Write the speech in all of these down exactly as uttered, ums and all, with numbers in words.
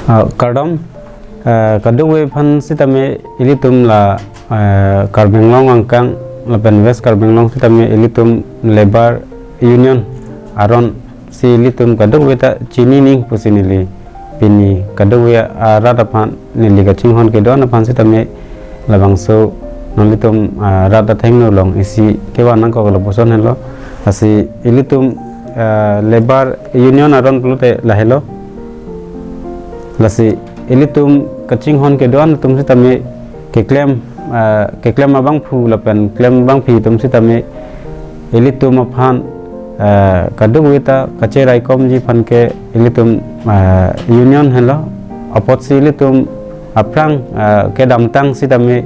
Ah, kardom, ah, kadokave aphan sitame ilitum la, ah, Karbi Anglong angkang lapen West Karbi Anglong sitame ilitum Labour Union aron si ilitum kadokave ta chinining pusi neli pini kadokave arat aphan neli kachinghon kedo-an aphan sitame labangso nanglitum, ah, rat athengno along isi kevan nangkok lapuson henlo. Lasi ilitum, ah, Labour Union aron pulote lahelo. Lasi ilitum kachinghon kedo-an atum sitame keklem, ah, keklem abangphu lapen klem abangpi atum sitame ilitum aphan, ah, kadokave ta kacheraikomji aphan ke ilitum, ah, union henlo. Apotsi ilitum aphrang, ah, kedamtang sitame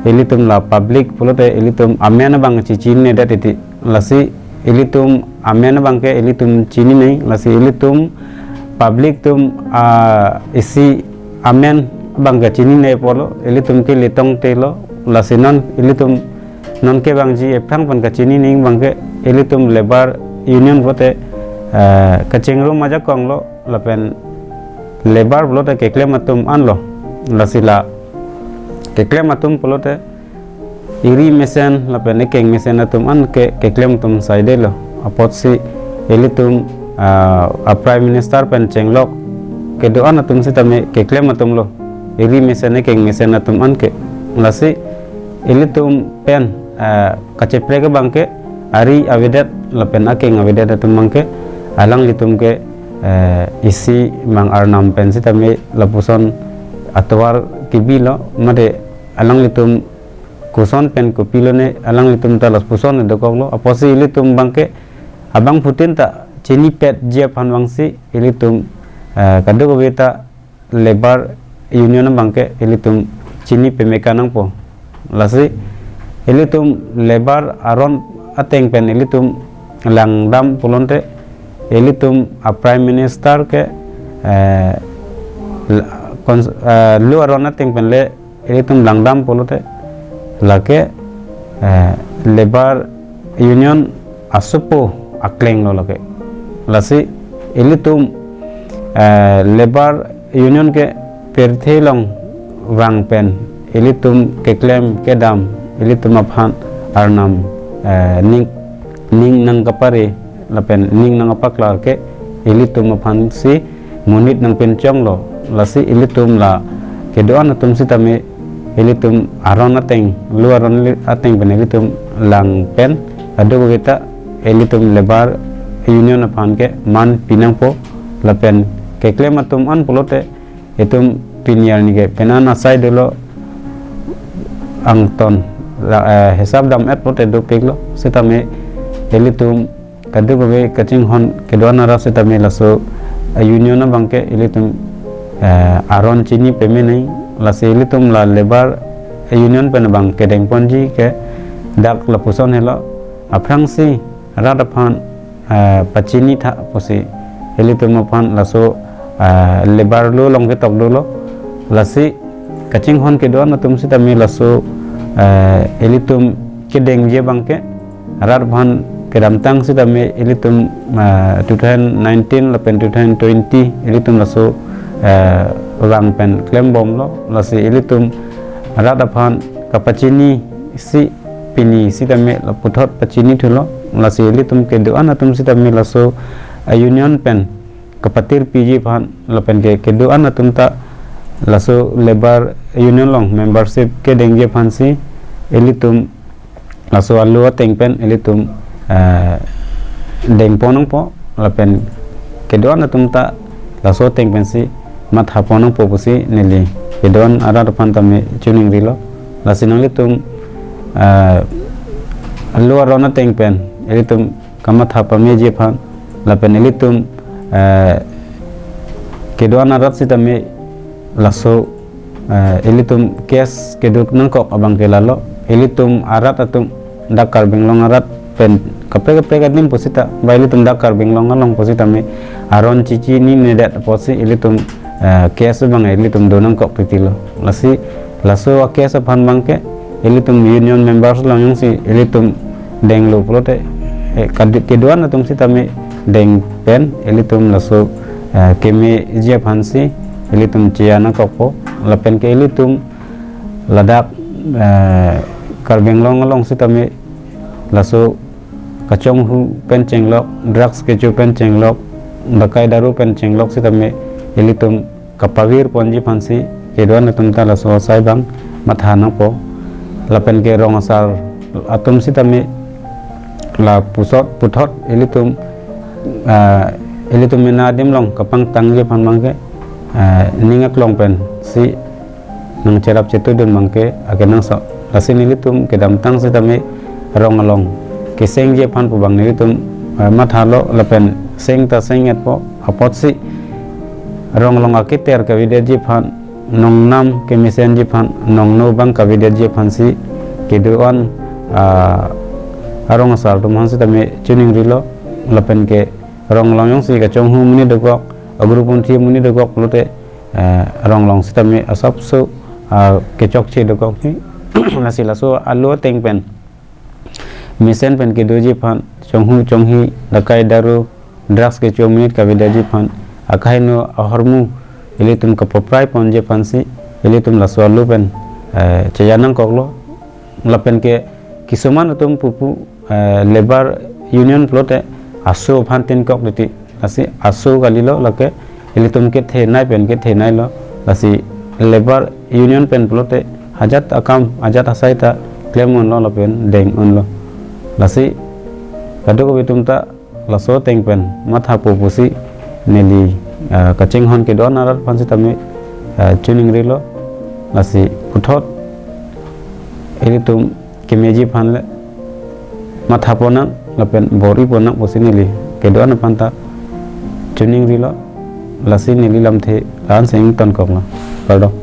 ilitum la public pulote ilitum amen abang chechininedet titi. Lasi ilitum amen abang ke ilitum chininei, lasi ilitum public atum, ah, isi amen abang kachinine apotlo ilitum ke litong telo. Lasi non ilitum non kevangji ephrang pen kachinining abang ke ilitum Labour Union pulote, ah, kachingrum ajakong lo lapen labour pulote keklem atum anlo. Lasi la keklem atum pulote eri mesen lapen ekeng mesen atum an ke keklem atum saidelo. Apotsi ilitum, ah, a Prime Minister pen chenglok kedo-an atum sitame keklem atumlo, eri mesen ekeng mesen atum an ke. Lasi ilitum pen, ah, kacheprek abang ke ari avedet lapen akeng avedet atum abang ke alanglitum ke, eh, isi mang arnam pen sitame lapuson atovar kebilo, mate alanglitum koson pen kopilone alanglitum ta lapuson dokoklo. Apotsi ilitum abang ke abangphutin ta chinipetji aphan vangsi ilitum, eh, kadokave ta Labour Union abang ke ilitum chini pemeka nangpo. Lasi ilitum labour aron ateng pen ilitum langdam pulote ilitum a Prime Minister ke, eh, la-, cons-, eh, lo aron ateng pen le ilitum langdam pulote lake, eh, Labour Union asopo akleng lo lake. Lasi ilitum, eh, Labour Union ke pirthe along vang pen ilitum keklem kedam ilitum aphan arnam, eh, ning, ning nangkapare lapen ning nangkapaklar ke ilitum aphansi monit nangpinchonglo. Lasi ilitum la kedo-an atum sitame ilitum aron ateng, lo aron li-, ateng pen ilitum lang pen kadokave ta ilitum Labour Union aphan ke man pinangpo lapen keklem atum an pulote itum pini arni ke penan asai dolo angton la, eh, hisap dam-et pulote dopiklo sitame ilitum kadokave kachinghon kedo-an arat sitame laso, eh, union abang ke ilitum, eh, aron chini pemenei. Lasi ilitum la Labour Union pen abang kedengponji ke dak lapuson helo, aphrangsi rat aphan, eh, pachinitha pusi ilitum aphan laso, eh, labour law along ketok dolo. Lasi kachinghon kedo-an atum sitame laso, eh, ilitum kedengji abang ke rat aphan kedamtang sitame ilitum, ah, two thousand nineteen lapen two thousand twenty ilitum laso, ah, vang pen klembomlo. Lasi ilitum rat aphan kapachinisi pini sitame la puthot pachinithulo. Lasi ilitum kedo-an atum sitame laso, ah, union pen kapatirpiji aphan lapen ke kedo-an atum ta laso labour union along membership kedengji aphansi ilitum laso alo ateng pen ilitum, eh, dengpon nangpo lapen kedo-an atum ta laso ateng pensi mathapon nangpo pusi neli kedo-an arat aphan tame chiningrilo. Lasi nanglitum, eh, alo aron ateng pen ilitum kamatha pameji aphan lapen ilitum, eh, kedo-an arat sitame laso, eh, ilitum case keduk nangkok abang ke lalo, ilitum arat atum dak Karbi Anglong arat pen kaprek kaprek adim pusita, ba ilitum dak Karbi Anglong along pusitame aron chichininedet pusi ilitum, eh, case abang ilitum do nangkok titilo. Lasi laso a case aphan abang ke ilitum union members along jongsi ilitum denglo pulote, eh, kadi-, kedo-an atum sitame deng pen ilitum laso, eh, kemeji aphansi ilitum cheya nangkokpo, lapen ke ilitum ladak, eh, Karbi Anglong along sitame laso kachonghu pen chenglok, drugs kecho pen chenglok, dakai daru pen chenglok sitame ilitum kapavir ponji aphansi kedo-an atum ta laso asai abang matha nangpo. Lapen ke rong asar atum sitame la pusot puthot ilitum, ah, ilitum mena adim along kapangtangji aphan abangke, ah, ning aklong pensi nangcherap chetudun abangke akenangsot. Lasi nelitum kedamtang sitame rong along kesengji aphan pu abang nelitum, eh, mathalo lapen seng ta seng-etpo apotsi rong along aketer kavedetji aphan, nongnam kemesenji aphan, nongno abang kavedetji aphansi kedo-an, ah, arong asar atum aphan sitame choningrilo. Lapen ke rong along jongsi kachonghu amonit dokok, agrup unthi amonit dokok pulote, eh, rong along sitame asapso, ah, kechokche dokok ni. Lasi laso alo ateng pen mesen pen kedoji aphan, chonghu chonghi, dakai daru, drugs kecho amonit kavedetji aphan, akaheno ahormu ilitum kapaprai ponji aphansi ilitum laso alo pen, eh, cheya nangkoklo. Lapen ke kisuman atum pupu, eh, labour union pulote ASSU aphan tin kok titi. Lasi ASSU kalilo, lake ilitum kethenei pen ketheneilo. Lasi labour union pen pulote ajat akam, ajat asai ta klem unlo lapen deng unlo. Lasi kadokave atum ta laso ateng pen mathapo pusi neli, ah, kachinghon kedo-an arat aphan sitame, ah, choningrilo. Lasi puthot ilitum kemeji aphan le matha ponnang lapen bor-i ponnang pusi neli kedo-an aphan ta choningrilo. Lasi neli lamthe la-an si ingtonkoklo. Kardom.